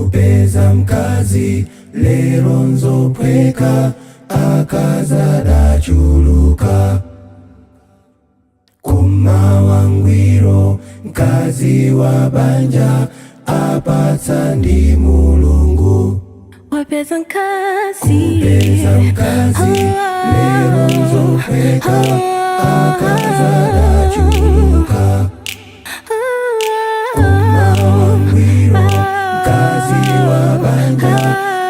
Kupeza mkazi lero nzophweka, akazi adachuluka. Koma wangwiro mkazi wa banja apatsa ndi Mulungu. Wapeza mkazi. Kupeza mkazi lero nzophweka, akazi adachuluka. Koma wangwiro mkazi wa banja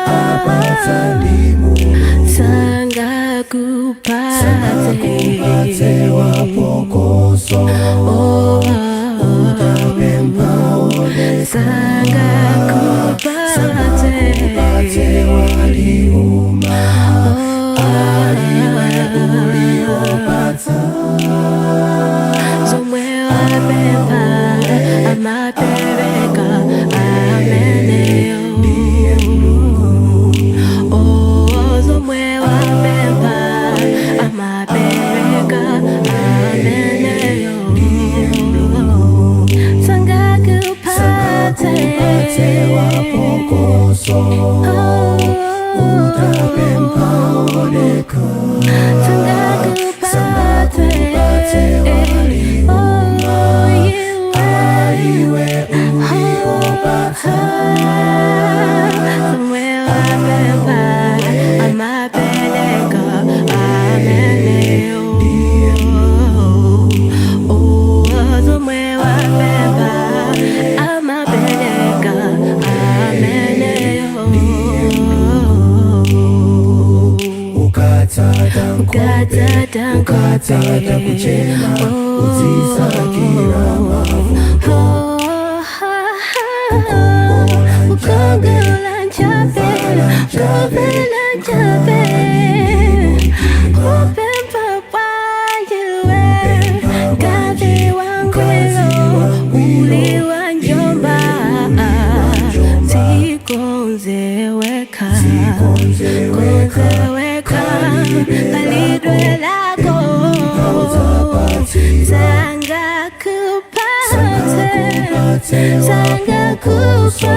apatsa ndi Mulungu. Sangakupatse. Sangakupatse waphokoso utapempha odekha. Sangakupatse. Sangakupatse waliuma iwe uli opatsa. Zomwe wapempha amapereka ameneyo. Oh, zomwe wapempha amapereka ameneyo. Sangakupatse. Sangakupatse waphokoso utapempha odekha. Sangakupatse waliuma iwe uli opatsa. Zomwe wapempha amapereka ameneyo. Oh, zomwe wapempha amapereka ameneyo. Ukatsata nkhope, Ukatsata ukatsata nkhope. kuchema, udzisakira mavuto. Kukongola nchabe, Kukongola nchabe, kuvala nchabe, kuvala nchabe. Kupempha kwanjiwe, mkazi wangwiro, uli wanjomba. Zikonzeweka, Zikonzeweka, konzeweka, khalidwe lako. Uzapatsidwa. Sangakupatse, Sangakupatse. Sangakupatse.